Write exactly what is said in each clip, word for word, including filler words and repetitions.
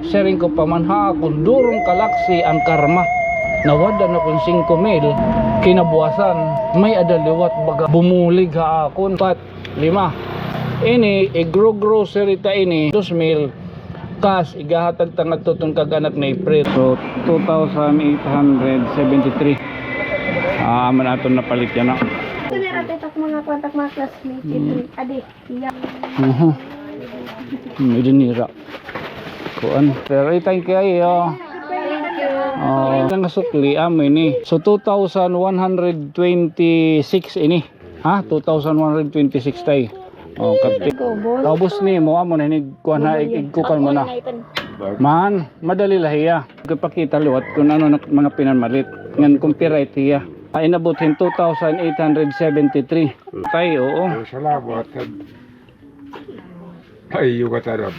Siring ko pa man ha akon, durong kalaksi an karma. Nawad-an akon singko mil, kinabuwasan, may-ada liwat baga bumulig ha akon. Pat, lima. Ini, igro-grocery ta ini, dos mil. Kas, igahatag ta ngadto ton kag-anak ni April. So, two thousand eight hundred seventy-three. Ah, man aton napalit yana. Ito na rin ito mga kwantak mga classmates. Ito, adi. Iya. Mhm. May dinira. Kuan. Pero itay kayo. Oh, ang sukli, amo ini. So, two thousand one hundred twenty-six ini. Ha? Two thousand one hundred twenty-six, tay. Oh, kapti. Kaubos ni mo, amo na hinig kuan ha, ig-, igkukan mo na. Man, madali la hiya. Ipakita liwat kung ano na mga pinamalit. Ngan kung pira it hiya. Ah, inabot hin two thousand eight hundred seventy-three. Tay, oo. Salamat. Ay, iyo ka tarab.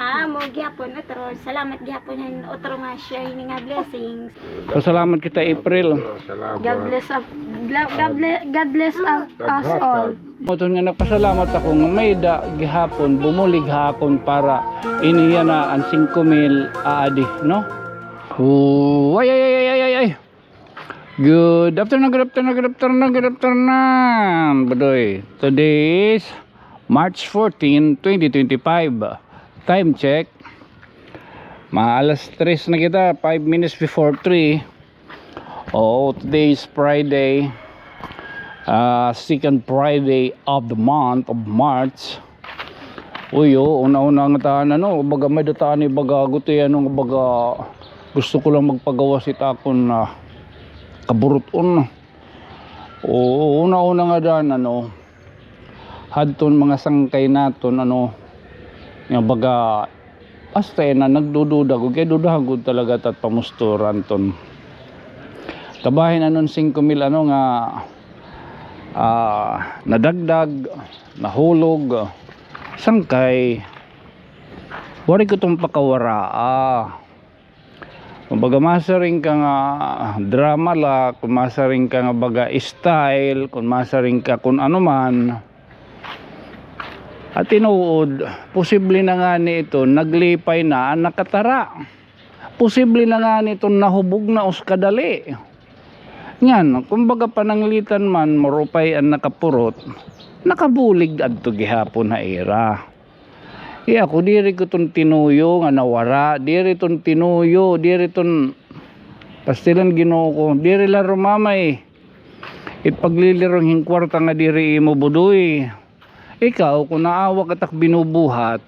Ah, mo gihapon, otro. Salamat gihapon hin otro nga share hini nga blessings. Pasalamat kita, April. Salamat. God bless up, gla-, God bless, God bless us, us all. Moton nga nagpasalamat ako nga may-ada gihapon bumulig ha akon para ini yana an singko mil aadi, no? Oh, ay, ay, ay. Good afternoon, good afternoon, good afternoon, good afternoon, Budoy. Today is March fourteen, twenty twenty-five. Time check. Mga alas tres na kita, five minutes before three. Oh, today is Friday. Ah, second Friday of the month of March. Uy, oo, una-una ngada, ano, baga may-ada ta ini, baga guti, ano, baga gusto ko lang magpagawas it akon, ah, kaburut-on. Oo, una-una ngada, ano, hadton mga sangkay naton, ano, nga baga, hasta yana nagdududa gud, kay dudahan gud talaga ta it pamusturan ton. Kabahin anon singko mil, ano, nga, ah, nadagdag, nahulog, sangkay, waray ko ton pakawaraa. Kumbaga, masiring ka nga drama la, kung masiring ka nga baga style, kung masiring ka kung ano man. At tinuod, posible na ngani ito, naglipay na an nakatara. Posible na ngani ito, nahubog na us kadali. Ngan, kumbaga, pananglitan man, marupay an nakapurot, nakabulig adto gihapon ha ira. Iya ko, diri ko ton tinuyo nga nawara, diri ton tinuyo, diri ton pastilan Ginoo ko, diri la rumamay it paglilirong hin kwarta nga diri imo, Budoy. Ikaw, kon naawa ka tak binubuhat,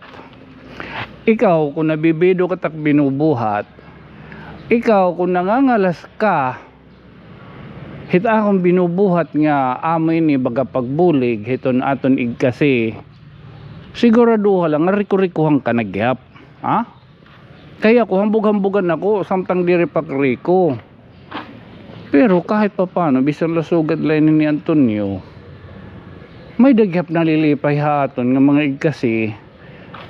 ikaw, kon nabibido ka tak binubuhat, ikaw, kon nangangalas ka, hit akon binubuhat nga amo ini baga pagbulig hiton aton igkasi, siguraduha la nga riko-rikohan ka na gihap, ha? Kay ako, hambog-hambogan ako, samtang diri pa ak riko. Pero kahit papano, bisan la sugad la ini ni Antonio, may-ada gihap nalilipay ha aton nga mga igkasi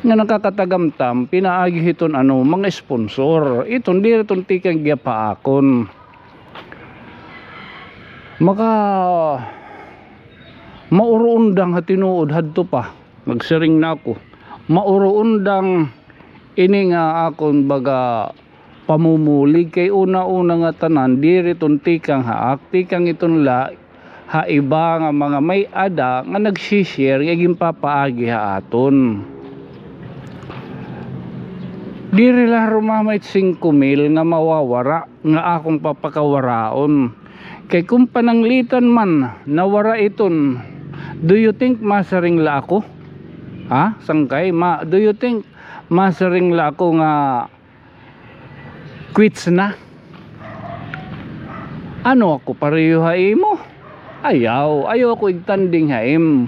nga nakakatagamtam pinaagi hiton, ano, mga sponsor. Iton diri ton tikang gihap ha akon. Maka mauruundang ha tinuod hadto pa. Nagsiring na ako. Mauruundang ini nga akon baga pamumulig kay una-una ngatanan diri ton tikang ha ak, tikang iton la ha iba nga mga may-ada nga nagsi-share nga ginpapaagi ha aton. Diri la rumamay singko mil nga mawawara nga akon papakawaraon. Kay kon pananglitan man nawara iton, do you think masiring la ako? Ha? Sangkay, ma-, do you think masiring la ako nga quits na? Ano ako, pareho ha imo? Ayaw, ayaw ako igtanding ha im.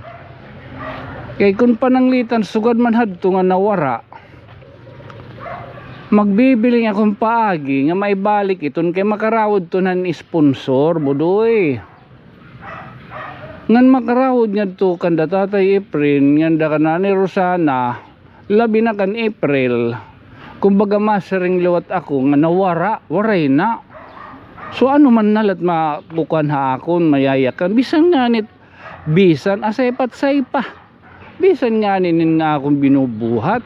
Kay kon pananglitan sugad man hadto nga nawara, magbibiling ako hin paagi nga maibalik iton kay makarawod ton han sponsor, Budoy. Ngan makarawod ngadto kanda Tatay Efren, nganda kan Nanay Rosana, labi na kan April. Kumbaga, masiring liwat ako nga nawara, waray na. So, ano man na la it makukuan ha akon, mayayakan. Bisan ngani, bisan asaypa-saypa. Bisan ngani inin nga akon binubuhat.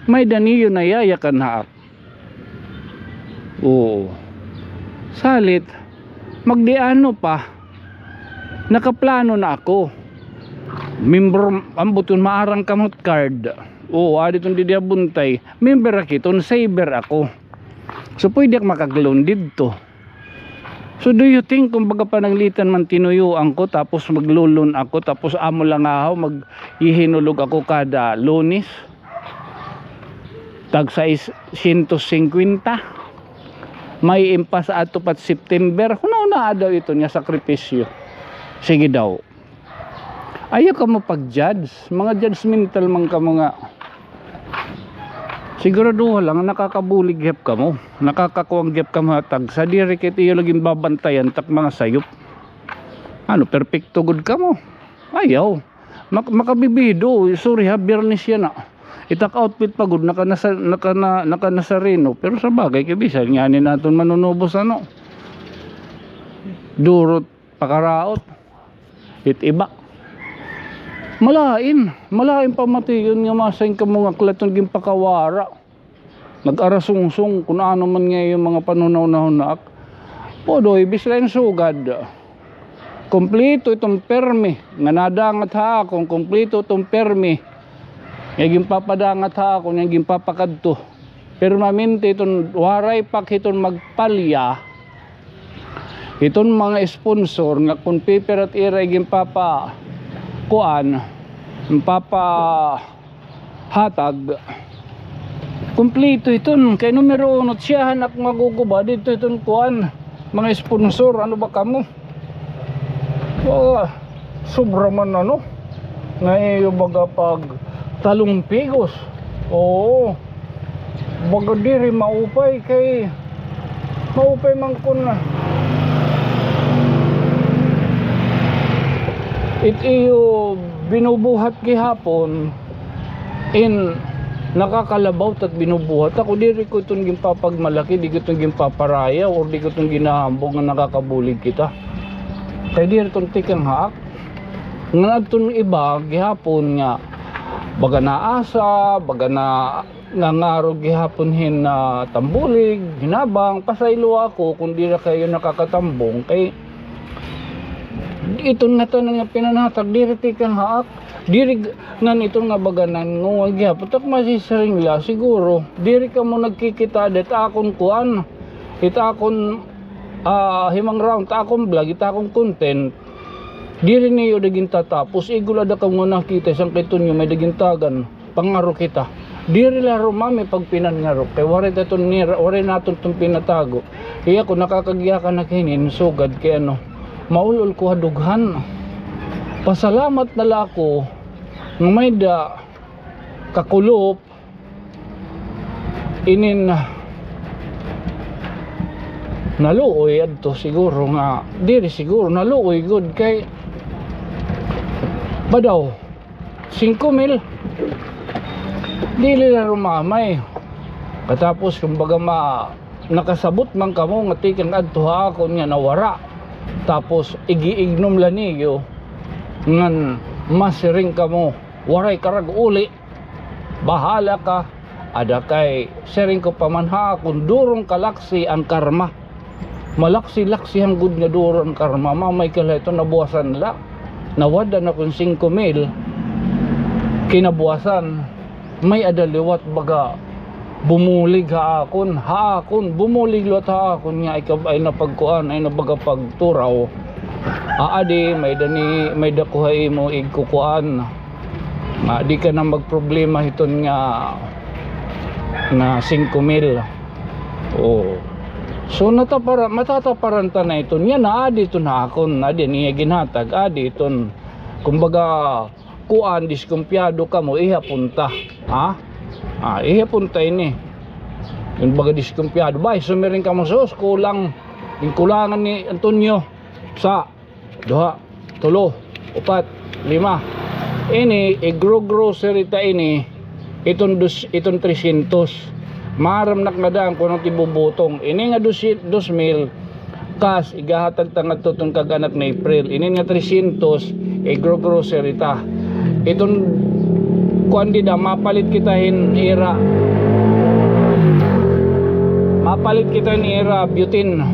May-ada niyo nayayakan ha ak. Oo. Salit, magdiano pa, nakaplano na ako. Member, ambot kon maaram kamo hit card. Oo, adi iton didi ha Buntay. Member ak hiton, saver ako. So, pwede ak makag-loan didto. So, do you think kon baga pananglitan man tinuyuan ko, tapos maglo-loan ako, tapos amo la ngahaw, maghihinulog ako kada Lunes? Tag sais syentos singkwenta. May impas adto pa hit September. Hunahunaa daw iton nga sakripisyo. Sige daw. Ayaw kamo pag-judge. Mga judgmental man kamo nga. Siguraduha la nga nakakabulig gihap kamo. Nakakakuan gihap kamo ha tagsa. Diri kay iyo la ginbabantayan tak mga sayop. Ano, perpekto gud kamo? Ayaw. Mak-, makabibido, sorry ha, Biyernes yana. It ak outfit pa gud, naka-Nasa-, naka-, na-, naka-Nazareno. Pero sa bagay, kay bisan ngani naton manunubos, ano, duro it pakaraot. It iba. Malain, malain pamation nga masain kamo nga aklat iton ginpakawara. Nag-arasungsong kun ano man nga iyo mga panhunahunahon ha ak. Pudoy, bisan la in sugad. Kumpleto iton pirmi nga nadangat ha akon, kumpleto iton pirmi nga ginpapadangat ha akon, nga ginpapakadto. Permanente iton, waray pa ak hiton magpalya. Iton mga sponsor nga kun pipira it ira ginpapa-, kuan, ginpapa-, hatag. Kumpleto iton. Kay numero uno, siyahan ak maguguba didto iton kuan. Mga sponsor, ano ba kamo? Oh, sobra man, ano? Nga iyo baga pagtalumpigos. Oo. Baga diri maupay kay maupay man kun it iyo binubuhat gihapon in nakakalabawt it binubuhat. Ako, diri ko iton ginpapagmalaki, di ko iton ginpaparayaw, or di ko iton ginahambog nga nakakabulig kita. Kay diri iton tikang ha ak. Ngan adton iba gihapon nga baga naasa, baga na ngangarog gihapon hin, ah, tambulig, hinabang, pasayloa ako kun diri kay iyo nakakatambong, kay iton ngatanan nga pinanhatag, diri tikang ha ak, diri g-, ngan iton nga baga nangungol gihapon, tak masisiring la, siguro, diri kamo nagkikita, dit akon kuan, it akon, ah, himang round, it akon vlog, it akon content, diri niyo da gintatapos, igo la da kamo nakita, isang kay Tonyo, may-ada gintagan. Pangaro kita. Diri la rumami pagpinangaro. Kay waray ta iton nira-, waray naton iton pinatago. Iya ko nakakagiyakan na kinin sugad kay ano, maul-ol ko ha dughan. Pasalamat na la ako nga may-ada kakulop inin naluoy adto siguro nga, diri siguro, naluoy gud kay badaw. Singko mil. Diri la rumamay. Katapos, kumbaga, ma-, nakasabot man kamo nga tikang adto ha akon nga nawara. Tapos, igiignom la niyo ngan masiring kamo, waray karag uli. Bahala ka. Ada kay, siring ko pa man ha akon, durong kalaksi an karma. Malaksi-laksi han gud nga duro an karma. Mamay ka la ito, nabuwasan la. Nawad-an akon singko mil. Kinabuwasan, may-ada liwat baga bumulig ha akon. Ha akon, bumulig liwat ha akon nga ikab-, ay na pagkuan, ay na baga pagturaw. Aadi, may-ada ni, may-ada ko ha imo igkukuan. Nga, di ka na magproblema hiton nga, nga singko mil. Oo. So, natapara-, matataparan ta na iton. Yana, adi iton ha akon, adi niya ginhatag, adi iton. Kumbaga, kuan, diskumpiyado kamo, ihapon ta. Ha? Ah, ihapon ta ini. Kumbaga, diskumpiyado. Bay, sumiring kamo, sus, kulang. Ginkulangan ni Antonio. Sa duha, tulo, upat, lima. Ini, igro-grocery ta ini, iton dos, iton tresyentos. Maaram na ak nga daan kun ano it ibubutong. Ini nga dos, dos mil, cash, igahatag ta ngadto iton kag-anak ni April. Ini nga tresyentos, igro-grocery ta. Iton Kuan dida, mapalit kita hin ira. Mapalit kita hin ira butane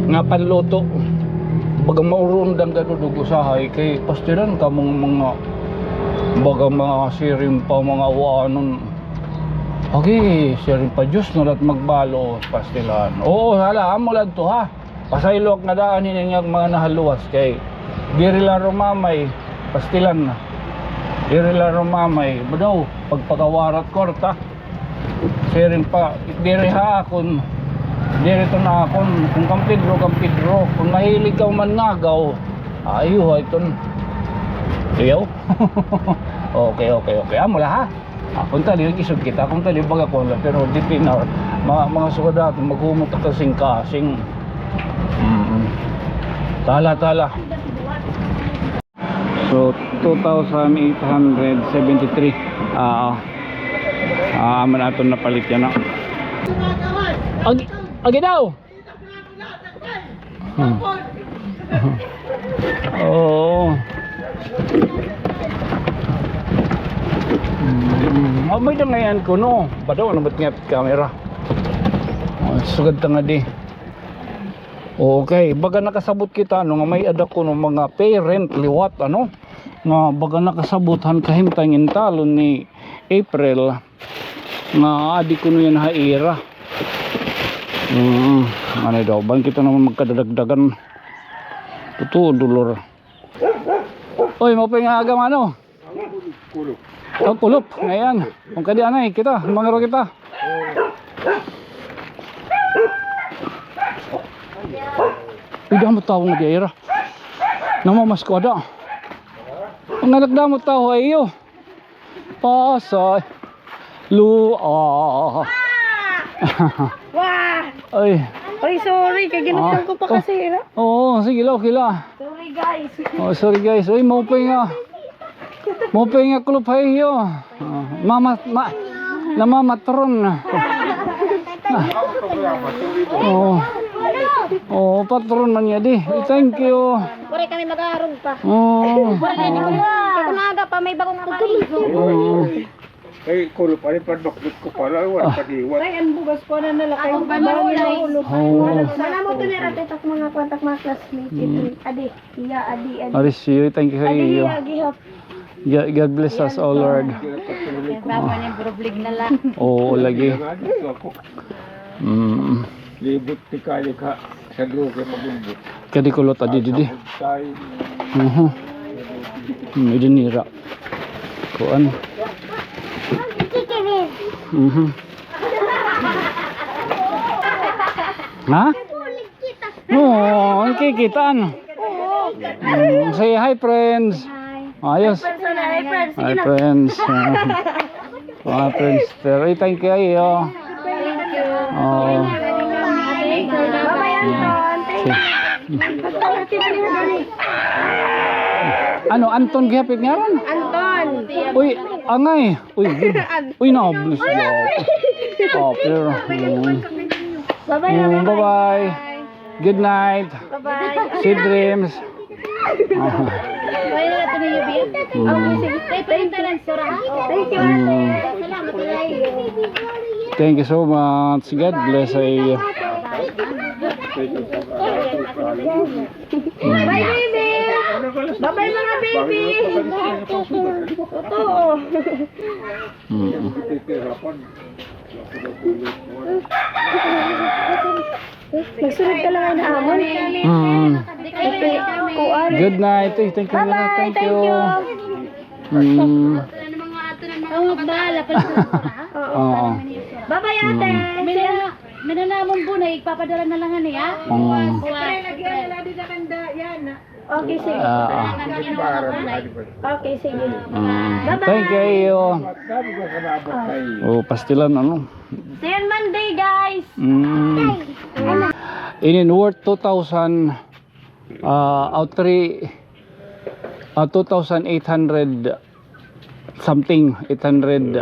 nga panluto. Baga mauron dan gad ug usahay kay pastilan kamo nga mga, baga mga siring pa mga wanon. Okay, siring pa Diyos na lat magbalo, pastilan. Oo, hala, amo la adto, ha. Pasaylo ak nga daan hini nga mga nahaluwas kay diri la rumamay, pastilan na. Diri la rumamay, badaw, pagpakawarat kwarta. Siring pa, diri ha akon, diri to na akon, kung kang Pedro, kang Pedro, kung mahilig ka mannagaw, ayo ha iton. Ayaw. Okay, okay, okay. Amo la ha. Akon tali, nag-isog kita. Akon tali, baga ko lang. Pero di pina, mga, mga sugad ato, maghumot ka kasing-kasing. Mm. Tala, tala. So, two thousand eight hundred seventy-three. Ah, ah, man aton napalit yana. Agi, agi daw. Hmm. Oo. Hmm. May dangayan ko, no? Badaw na ba't nga camera? Oh, sugad ta nga di. Okay, baga nakasabot kita, no, nga may-ada kuno mga parent liwat, ano? Nga baga nakasabot han kahimtang intalon ni April. Nga adi kuno yana ha ira. Mm, ano daw, ban kita naman magkadadagdagan. Totoo, dolor. Oy, maupay nga aga, mano. Kulop. Oh, kulop. Ngayon. Kung kadi anay kita, mangaro kita. Uy, damo tawo nga di ira. Namamasko ada. Ang anak, damo tawo ha iyo. Pasay. Lua. Wah! Ay. Ay, sorry, kay ginutang ko pa kasi, ira. Oo, sige la, okay la. Sorry, guys. Oh, sorry, guys. Uy, maupay nga. Maupay nga kulop ha iyo. Ah, mama, ma, namamatron. Oo. Oo, patron man niya di. Thank you. Pare kami mag-aarog pa. Oo. Pare na ko. Ako na aga pa, may bagong kapaligo. Oo. Ay, kulop, ay, padbakbak ko pala, wala pa diwat. Ay, ang bugas ko na nalakay. Ako ba, maulay? Oo. Sana mo ito nira, ito mga kwantak mga classmates. Adi, iya, adi, adi. Aris, thank you sa iyo. Adi, iya, gihap. God, God bless us all, Lord. Tama niya, problig na lang. Oo, lagi. Mm. Libot ti kali ka sa droga, magbutbut. Kadi kulot adi didi. Tay. Mhm. May dinira. Kuan. Mhm. Ha? Oo, ang kikitaan. Mm, say hi, friends. Hi. Ayos. Hi, friends. Hi, friends. Ah, friends. Pero, eh, thank you, ayo. Thank you. Oo. Bye-bye, Anton. Thank you. Ano, Anton gihapit ngaran? Anton. Uy, angay. Uy, good. Uy, na, bless you. Oh, pero, mm. Bye-bye, mm, bye-bye. Bye-bye. Good night. Bye-bye. Sweet dreams. Bye na natin na, Yubi. Mm. Okay, sige. Thank you, Ate. Mm. Salamat, Ate. Thank you so much. God bless you. Bye, baby. Bye-bye, mga baby. Totoo. Mm. Nagsunod ka lang na amon. Mm. Okay, kuan. Good night. Eh, thank you. Bye-bye, thank you. Mm. Ako bahala pa. Oo. Bye-bye, ate. Mm. May na-, may nanamon po na, ipapadala na lang niya. Mm. Buwas. Buwas. Okay, sige. Ah, ah. Okay, sige. Mm. Bye-bye. Thank you. Oh, pastilan, ano? See you on Monday, guys. Mm. Inin worth two thousand, ah, out three, ah, two thousand eight hundred something, eight hundred,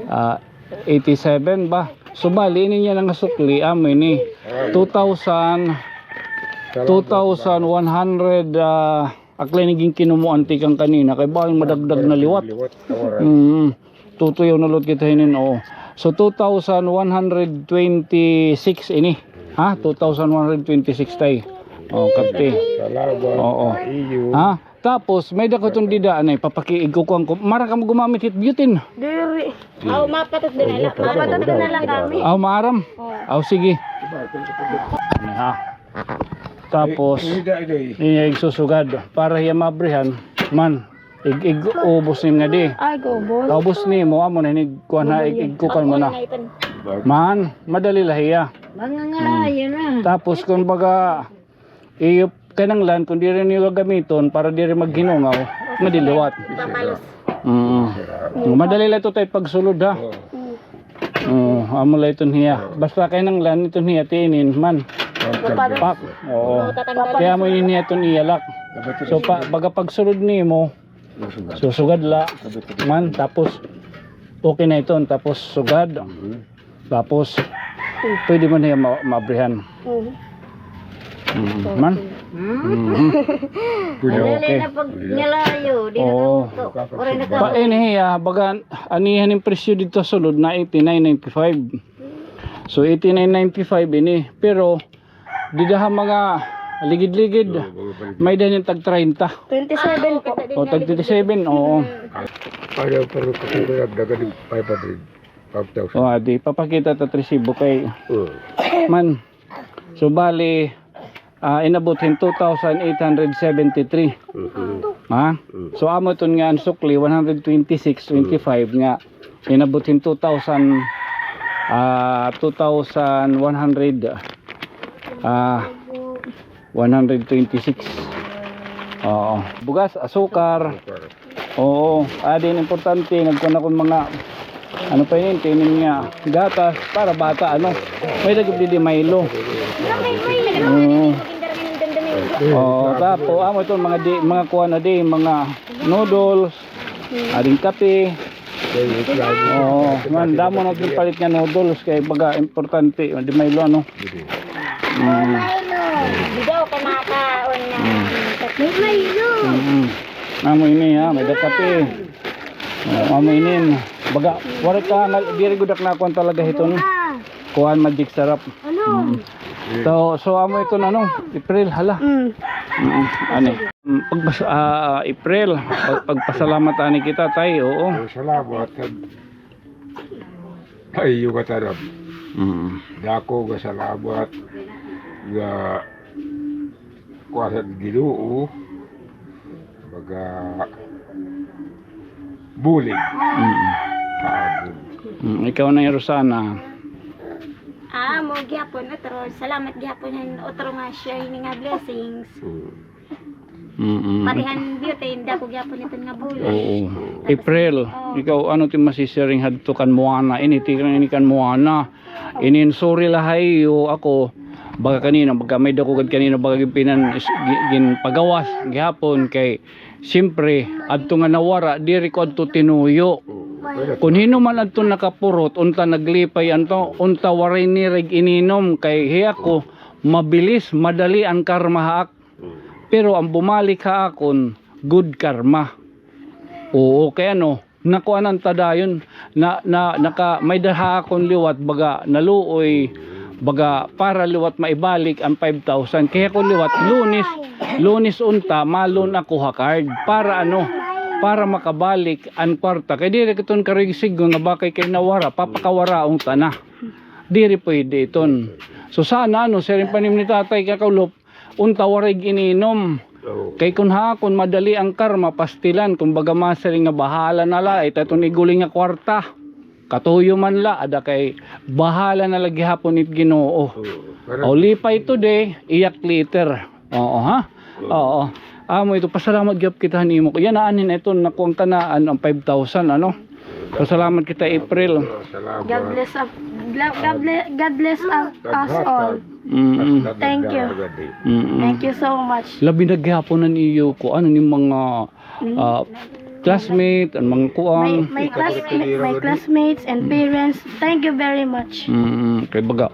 ah, eighty-seven ba? So, bali, ini niya nga sukli, amo ini. Two thousand, two thousand one hundred, ah, Akla ini ginkinumuan tikang kanina kay bangin madagdag na liwat. Liwat, tawara. Mm. Tutuyaw na liwat kita hinin, oo. So, two thousand one hundred twenty-six ini. Ha? Two thousand one hundred twenty-six, tay. Oh, kapti. Salamat. Oo. Iyo. Ha? Tapos, may-ada ko iton dida, anay, papakiigkukuan ko. Maaram ka gumamit hit butane? Diri. Aw, mapatot din na lang. Mapatot din na lang kami. Aw, maaram? Oo. Aw, sige. Ano, ha? Tapos, iya igsusugad para hiya mabrihan. Man, ig-, ig-ubos nim nga di. Ay, ubos. Kaubos nimo, amo na hinig kuan ha, ig-, igkukuan mo na. Man, madali la hiya. Mga ngalayo na. Tapos, kung baga, iyo, kinahanglan, kung diri niyo gagamiton para diri maghinungaw, madiliwat. Papalos. Mm. Madali la ito tay pagsulod, ha? Oo. Oo, amo la iton hiya. Basta kinahanglan iton hiya, tiinin man. Papalos. Pak. Oo. Kaya amo ini hiya iton iya lak. So, pa, baga pagsulod nimo, susugad la man, tapos okay na iton, tapos sugad. Tapos, pwede man hiya ma-, mabrihan. Mhm. Mhm. Man? Mhm. Pwede. Okay. Dali na pag ngalayo, di na. Oo. Oray na ka. Pa, ini hiya, baga, anihan in presyo didto ha sulod na eighty-nine ninety-five. So, eighty-nine ninety-five ini. Pero, dida ha mga ligid-ligid, may-ada hin tag treinta. Twenty-seven po. O, tag twenty-seven, oo. Ayaw, pero kasi nagdagan hin five hundred. Five thousand. O, adi, papakita ta resibo kay man. So, bali, ah, inabot hin two thousand eight hundred seventy-three. Mhm. Ha? Mm. So, amo iton nga an sukli, one hundred twenty-six twenty-five nga inabot hin two thousand, ah, two thousand one hundred, ah, one hundred twenty-six. Oo. Bugas, asukar. Asukar. Oo, adi an importante, nagkuan ako hin mga, ano pa ini, tining nga gatas para bata, ano. May-ada gud didi Milo. Oo. Oo, tapos, amo iton mga di, mga kuan na di, mga noodles, ading kape. Oo, man, damo na iton palit nga noodles, kay baga importante, di Milo, ano. Mm. Bigaw kay makaon na. Mm. May Milo. Mm. Amo ini, ha, may-ada kape. O, amo ini. Baga, waray ka, diri gud ak nakuan talaga hiton kuan, Magic Sarap. Ano? Mm. So, so amo iton, ano, April, hala. Mm. Mm, ani. Mm, pagpas-, ah, April, pag-, pagpasalamat ani kita, tay, oo. Ay, salamat. Ay, iyo kataram. Mm. Dako nga salamat nga kuan han Ginoo. Baga bulig. Mm. Kaagod. Mm, ikaw na, Rosana. Ah, amo gihapon, otro. Salamat gihapon han otro nga share hini nga blessings. Mm. Mm-mm. Pati han butane, dako gihapon iton nga bulig. Oo. April, ikaw, ano it im masisiring hadto kan Moana? Ini, tikang ini kan Moana. Inin, sorry la ha iyo, ako, baga kanina, baga may-ada ko gad kanina, baga ginpinan-, gi-, ginpagawas gihapon kay, siyempre, adto nga nawara, diri ko adto tinuyo. Kun hin-o man adto nakapurot, unta naglipay adto, unta waray nira ig-ininom, kay hi ako, mabilis, madali an karma ha ak-, pero an bumalik ha akon, good karma. Oo, kay ano, nakuanan ta dayon, na, na, naka, may-ada ha akon liwat, baga, naluoy, baga, para liwat maibalik an five thousand. Kay ako liwat, Lunes, Lunes unta, ma-loan ako ha card. Para ano, para makabalik an kwarta. Kay diri ko iton karuyag sidngon nga bakay kay nawara, papakawaraon ta na. Diri pwede iton. So sana, ano, siring pa nim ni Tatay Kakulop, unta waray ig-ininom. Oo. Kay kun ha akon, madali an karma, pastilan, kumbaga masiring nga bahala na la, ita iton iguling nga kwarta. Katuyo man la, ada kay bahala na la gihapon it Ginoo. Oo. O, lipay today, iyak later. Oo, ha? Oo. Oo. Amo ito, pasalamat gihap kita han imo. Yana, anhin ito, nakuan ka na, ano, an five thousand, ano? Pasalamat kita, April. Salamat. God bless us, God bless, God bless us all. Mm-mm. Thank you. Mm-mm. Thank you so much. Labi na gihapon an iyo kuan, an mga, ah, classmate, an mga kuan. My, my classmate, my classmates and parents, thank you very much. Mm-mm. Kay baga,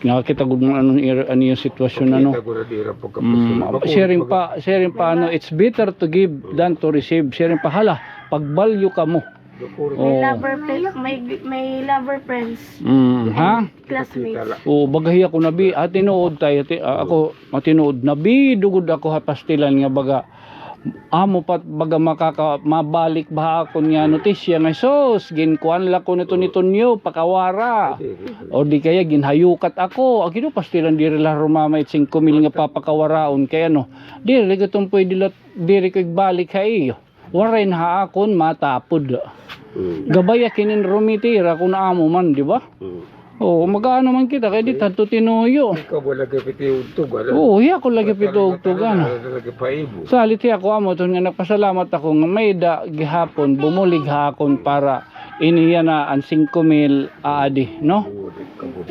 Nakita gud mo ano, ano yung sitwasyon, ano. Nakita gud na dira pagkapasyon. Mm, siring pa, siring pa, ano, it's better to give than to receive. Siring pa, hala, pagbalyo kamo. May lover friends, may, may lover friends. Mm, ha? Classmates. Oo, baga hiya ko nabi, ah, tinuod tayo, ti-, ah, ako, matinuod, nabido gud ako ha pastilan nga baga, amo pa it baga makaka-, mabalik ba ha akon nga notisya nga, sus, ginkuan la ko nito ni Tonyo, pakawara. O di kaya ginhayukat ako. Agi do, pastilan diri la rumama it singko mil nga papakawaraon kay ano. Diri la gud iton pwede la, diri ko igbalik ha iyo. Waray na ha akon matapod. Mm. Gabay ak hinin rumitira kun amo man, di ba? Mm. Oo, mag-aano man kita kay di ta adto tinuyo. Ikaw ba lagi pitiugtog, ano? Oo, hiya ko lagi pitiugtog, ano. Salit hiya ko amo, ton nga nagpasalamat ako nga may-ada gihapon bumulig ha akon para ini yana an singko mil aadi, no?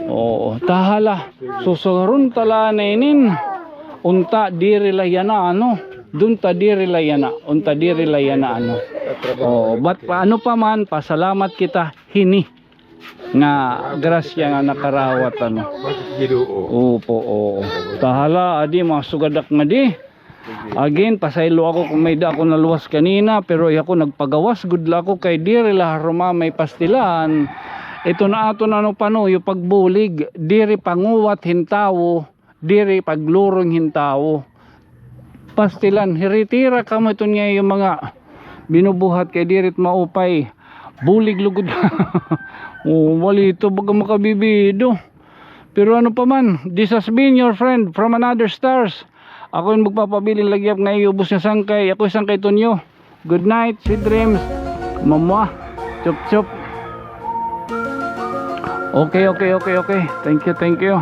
Oo, ta hala. Susugaron ta la na inin. Unta diri la yana, ano. Dunta diri la yana. Unta diri la yana, ano. Oo, but pa, ano pa man, pasalamat kita hini nga grasya nga nakarawat, ano. Opo, oo. Ta hala, adi, mga sugadak nga di. Again, pasaylo ako kung may-ada ako naluwas kanina, pero ako nagpagawas gud la ako kay diri la haruma may pastilan. Ito na aton ano panuyo pagbulig, diri panguwat hin tawo, diri paglurong hin tawo. Pastilan, hiritira kamo iton nga iyo mga binubuhat kay diri it maupay. Bulig lugod. Oh, wali ito, baga makabibido. Pero ano pa man, this has been your friend from another stars. Ako in magpapabilin la gihap nga iyo ubos nga sangkay. Ako sangkay Tonyo. Good night, sweet dreams. Mamwa. Chup, chup. Okay, okay, okay, okay. Thank you, thank you.